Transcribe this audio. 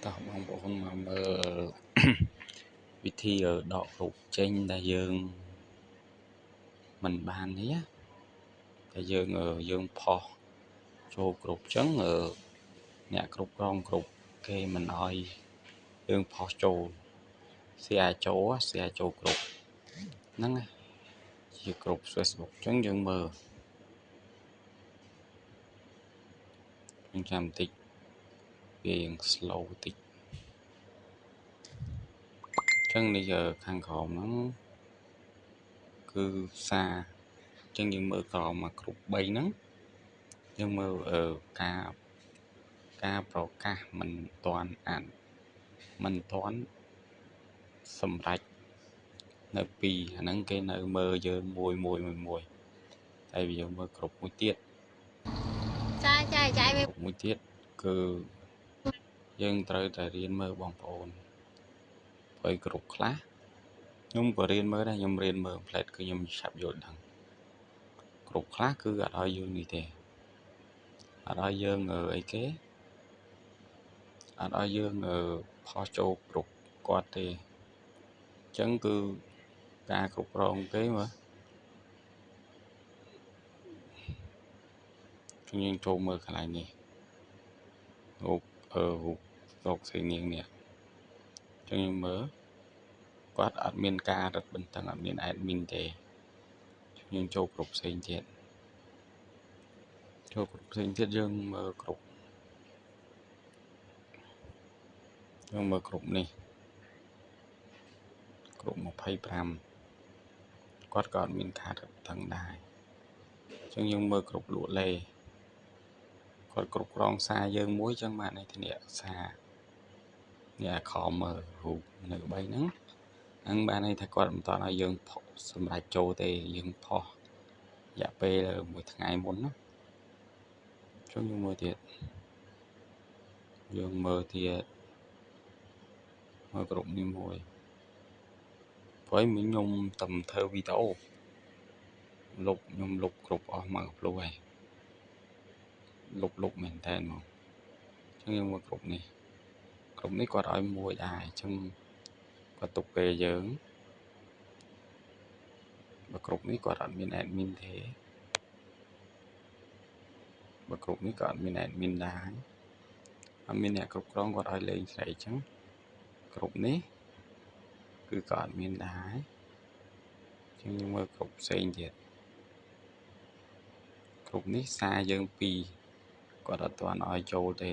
តោះបងប្អូនមកមើលវិធីដករូបចេញដែលយើងមិនបាននេះតែយើងផុសចូលគ្រប់ចឹងអ្នកគ្រប់គ្រងគ្រប់គេមិនអោយយើងផុសចូល share ចូល share ចូលគ្រប់ហ្នឹងជាគ្រប់ Facebook ចឹងយើងមើលយើងចាំបន្តិចវារៀង slow តិចចឹងនេះខាងក្រោមហ្នឹងគឺសារចឹងយើងមើលក្រោមមកគ្រប់3ហ្នឹងយើងមើលការប្រកាសមិនទាន់អានមិនទាន់សម្រេចនៅពីរអាហ្នឹងគេនៅមើលយើងមួយមួយមួយមួយតែយើងមើលគ្រប់មួយទៀតចាចាចាមួយទៀតគឺយើងត្រូវតែរៀនមើលបងប្អូនព្រោះគ្រប់ខ្លះខ្ញុំក៏រៀនមើលដែរខ្ញុំរៀនមើលផ្លែតគឺខ្ញុំឆាប់យល់ដឹងគ្រប់ខ្លះគឺអត់ឲ្យយើងនេះទេអត់ឲ្យយើងអីគេអត់ឲ្យយើងផុសចូលគ្រប់គាត់ទេអញ្ចឹងគឺការគ្រប់គ្រងគេមើលយើងចូលមើលកន្លែងនេះរូបរូបរកស្រីនាងនេះអញ្ចឹងយើងមើលគាត់អត់មានការរឹតបន្តឹងអត់មាន admin ទេយើងចូលគ្រប់ផ្សេងទៀតចូលគ្រប់ផ្សេងទៀតយើងមើលគ្រប់យើងមើលគ្រប់នេះគ្រប់25គាត់ក៏អត់មានការរឹតបន្តឹងដែរអញ្ចឹងយើងមើលគ្រប់លក់លេគាត់គ្រប់គ្រងសារយើងមួយអញ្ចឹងបានន័យថានេះសារនេះអាខមើលរូបនៅ3ហ្នឹងហ្នឹងបានន័យថាគាត់មិនតន់ឲ្យយើងសម្រេចចូលទេយើងផុសរយៈពេលមួយថ្ងៃមុនណាចុះយើងមើលទៀតយើងមើលទៀតមើលគ្រប់នេះមួយព្រោះខ្ញុំតែធ្វើវីដេអូលុបខ្ញុំលុបគ្រប់អស់មកភ្លុះហើយលុបមែនតើហ្មងអញ្ចឹងយើងមើលគ្រប់នេះគ្រប់នេះគាត់ឲ្យមួយដែរអញ្ចឹងគាត់ទុកពេលយើងបើគ្រប់នេះគាត់អត់មាន admin ទេបើគ្រប់នេះក៏អត់មាន admin ដែរអត់មានអ្នកគ្រប់គ្រងគាត់ឲ្យលេងស្រីអញ្ចឹងគ្រប់នេះគឺក៏អត់មានដែរអញ្ចឹងយើងមើលគ្រប់ផ្សេងទៀតគ្រប់នេះសារយើង2គាត់អត់ទាន់ឲ្យចូលទេ